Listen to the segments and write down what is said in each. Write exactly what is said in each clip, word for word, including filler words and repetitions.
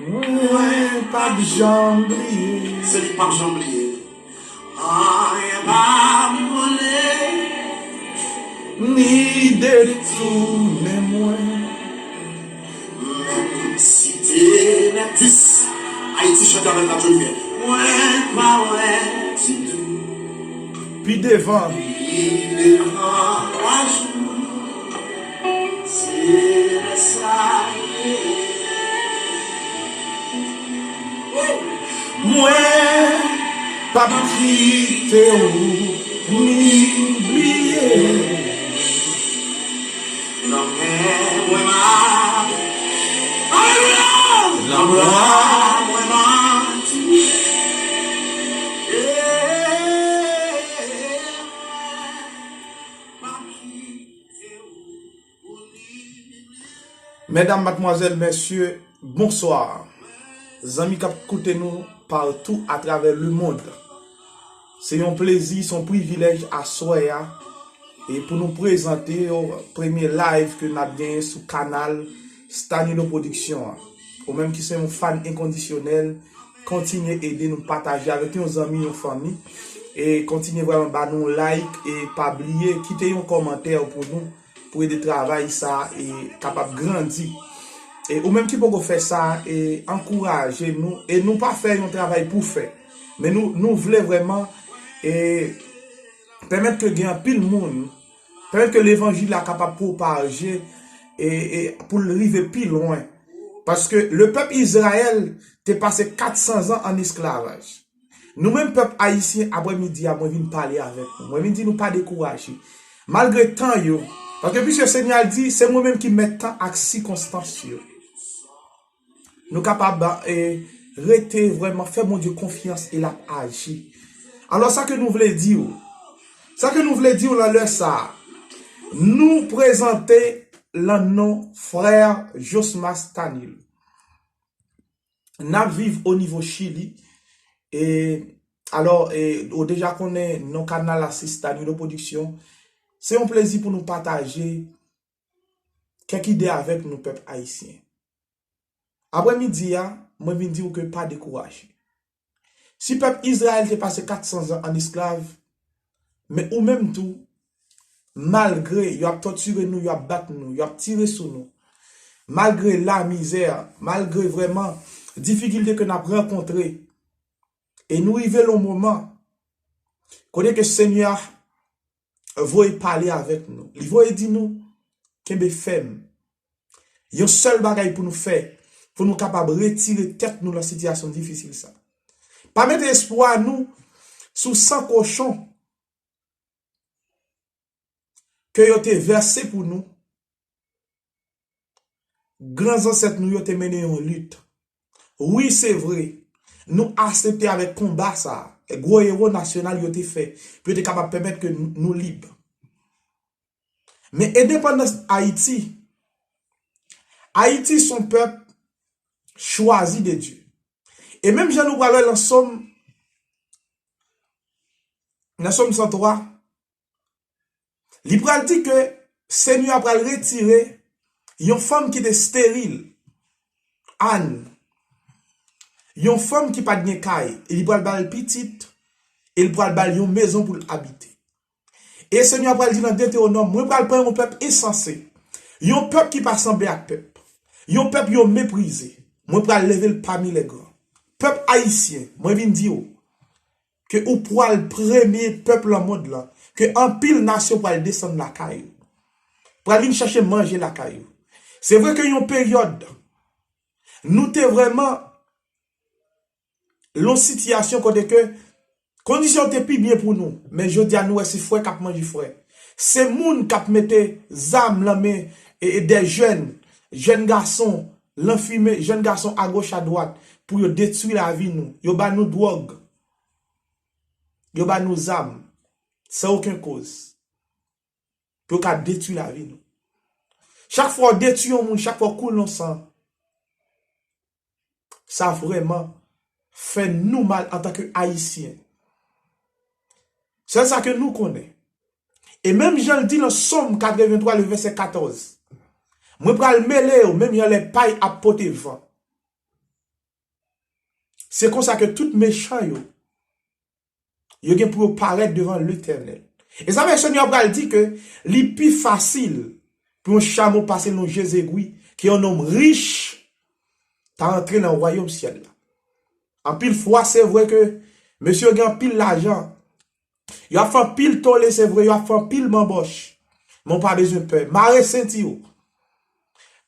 Mwen p ap janm bliye. Se li k p ap janm bliye. Anyen p ap boule. Ni detounen mwen. Menm si te nèg dis Ayiti chante avèk Radyo Limyè. Mwen pa wè ditou. Pi devan. Pi devan lajou. Se lè sa ye. Mwen p ap kite w ni bliye. Nan men mwen m ap. Alelouya! Nan bra mwen m ap. Medam, madmwazèl, mesye, bonswa. Zanmi k ap koute nou partou atravè lemonn. Se yon plezi, se yon privilèj aswè a e pou nou prezante yo premye live ke n ap genyen sou kanal Stanilo Production an. Ou menm ki se yon fan enkondisyonèl, kontinye ede nou pataje avèk yon zanmi, yon fanmi, e kontinye vrèman ba nou like e pa bliye kite yon kòmantè pou nou, pou ede travay sa e kapab grandi. E ou menm ki poko fè sa, e ankouraje nou, e nou pa fè yon travay pou fè, men nou, nou vle vrèman e pèmèt ke gen anpil moun, pèmèt ke levanjil la kapab pwopaje e, e pou l rive pi lwen. Paske le pèp Izrayèl te pase kat san zan an esklavaj. Nou menm pèp ayisyen, aprè midi a, mwen vin pale avèk nou. Mwen vin di nou pa dekouraje. Malgre tan yo, paske piske Senyè a di, se mwen menm ki mèt tan ak sikonstans yo. Nou kapab, e, rete vrèman fè Bondye konfyans e l ap aji. Alò, sa ke nou vle di w, sa ke nou vle di w nan lè sa a, nou prezante lan non frè Josmas Tanil. N ap viv o nivo Chili. E, alò, e, ou deja konnen non kanal la se Stanilo Production. Se yon plezi pou nou pataje kèk ide avèk nou pèp ayisyen. Aprè midi a, mwen vin di w ke pa dekouraje. Si pèp Izrayèl te pase kat san zan an esklav, men ou menm tou, malgre y ap tòtire nou, y ap bat nou, y ap tire sou nou, malgre lamizè, malgre vrèman difikilte ke n ap rankontre, e nou rive lan yon moman kote ke Senyè a voye pale avèk nou. Li voye di nou, kenbe fèm. Yon sèl bagay pou nou fè, pou nou kapab retire tèt nou lan sitiyasyon difisil sa. Pa mete espwa nou sou san kochon ke yo te vèse pou nou. Gran zansèt nou yo te mennen yon lit. Wi, se vre, nou asepte avèk konba sa a, gwo ewo nasyonal yo te fè, pou yo te kapab pèmèt ke nou, nou lib. Men endepandans Ayiti, Ayiti se yon pèp chwazi de Dye. E menm jan nou pral wè lan Sòm, nan Sòm san twa, li pral di ke Senyè a pral retire yon fanm ki te esteril, Ann, yon fanm ki pa t gen kay, e li pral ba l pitit, e li pral ba l yon mezon pou l abite. E Senyè a pral di nan Detewonòm, mwen pral pran yon pèp ensanse, yon pèp ki pa sanble ak pèp, yon pèp yo meprize. Mwen pral leve l pami lègran. Pèp ayisyen, mwen vin di w ke ou pral premye pèp lan mond lan, ke anpil nasyon pral desann lakay ou, pral vin chache manje lakay ou. Se vre ke yon peryòd, nou te vrèman lan yon sitiyasyon kote ke kondisyon te pi byen pou nou, men jodi a nou wè se frè k ap manje frè. Se moun k ap mete zam lan men e, e dè jèn, jèn gason, lan fimen, jèn gason agoch adwat, pou yo detwi lavi nou. Yo ba nou dwòg. Yo ba nou zam. San okenn koz. Pou yo ka detwi lavi nou. Chak fwa w detwi yon moun, chak fwa w koule yon san, sa vrèman fè nou mal antanke Ayisyen. Sèl sa ke nou konnen. E menm jan l di lan Sòm katrevenntwa, le vèsè katòz, mwen pral mele yo, menm jan lè pay ap pote van. Se konsa ke tout mechan yo, yo gen pou yo parèt devan Letènèl. E sa fè Senyè a pral di ke li pi fasil pou yon chamo pase nan je zegwi ke yon nonm rich ta antre nan wayòm syèl la. Anpil fwa, se vre ke mesye yo gen anpil lajan, yo ap fè anpil tole, se vre, yo ap fè anpil manbòch, men w pa bezwen pè. Mare senti w.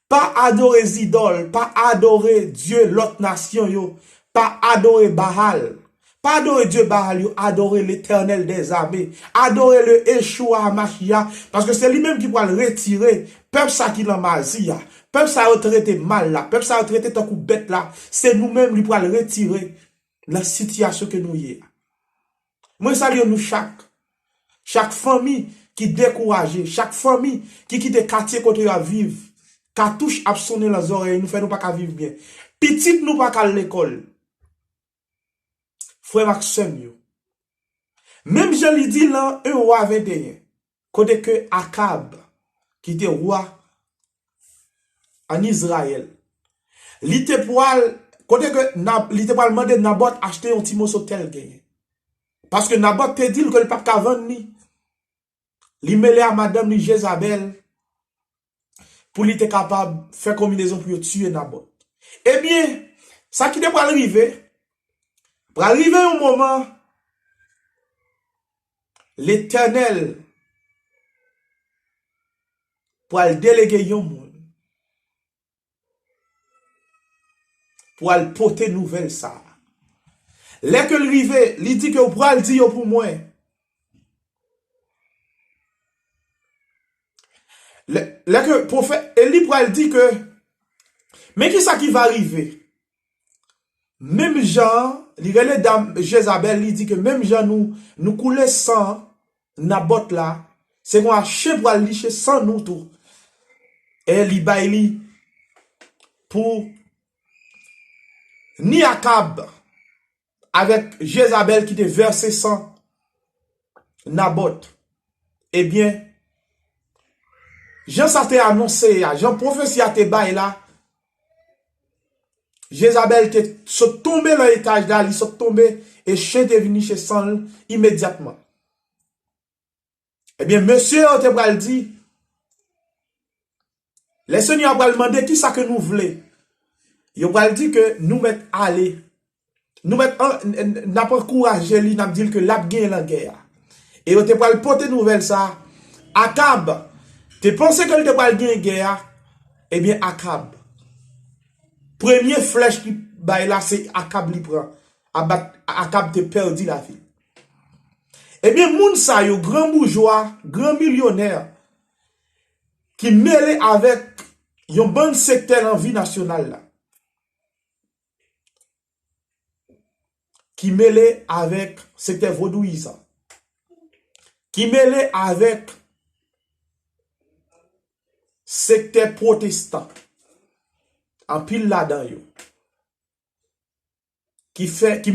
Pa adore zidòl, pa adore dye lòt nasyon yo, pa adore Baal. Pa adore dye Baal yo, adore Letènèl dèzame. Adore le Yeshua Hamashiach, paske se li menm ki pral retire pèp sa ki nan mazi a. Pèp sa yo trete mal la, pèp sa yo trete tankou bèt la, se nou menm li pral retire nan sitiyasyon ke nou ye a. Mwen salye nou chak. Chak fanmi ki dekouraje, chak fanmi ki kite katye kote yo ap viv, katouch ap sonnen nan zòrèy nou, fè nou pa ka viv byen. Pitit nou pa ka al lekòl. Frè m ak sè m yo. Menm jan li di lan en wa venteyen, kote ke Akab, ki te wa ann Izrayèl, li te pwal, kote ke Nab-, li te pwal mande Nabòt achte yon ti moso tè l genyen. Paske Nabòt te di l ke l p ap ka vann li. Li mele a madanm li Jezabèl pou li te kapab fè konbinezon pou yo tiye Nabòt. Ebyen, sa ki te pwal rive, pwal rive yon moman, Letènèl pwal delege yon moun pou al pote nouvèl sa a. Lè ke l rive, li di ke w pral di yo pou mwen. Lè, lè ke pwofèt Eli pral di ke, men ki sa ki va rive. Menm jan, li rele dam Jezabèl, li di ke menm jan nou, nou koule san Nabòt la, se konsa chen pral liche san nou tou. E li bay li pou ni Akab avèk Jezabèl ki te vèse san Nabòt. Ebyen, jan sa te anonse a, jan pwofesi a te bay la, Jezabèl te sot tonbe nan etaj la, li sot tonbe, e chen te vin niche san l imedyatman. Ebyen, mesye yo te pral di, lè Senyè a pral mande ki sa ke nou vle, yo pral di ke nou mèt ale. Nou mèt an-, n-, n-, n ap ankouraje li, n ap di l ke l ap genyen nan gè a. E yo te pral pote nouvèl sa a. Akab te panse ke l te pral genyen gè a. Ebyen, Akab, premye flèch li bay la, se Akab li pran. Abat-, Akab te pèdi lavi l. Ebyen, moun sa yo, gran boujwa, gran milyonè, ki mele avèk yon bann sektè nan vi nasyonal la, ki mele avèk sektè vodouyizan, ki mele avèk sektè pwotestan, anpil ladan yo, ki fè, ki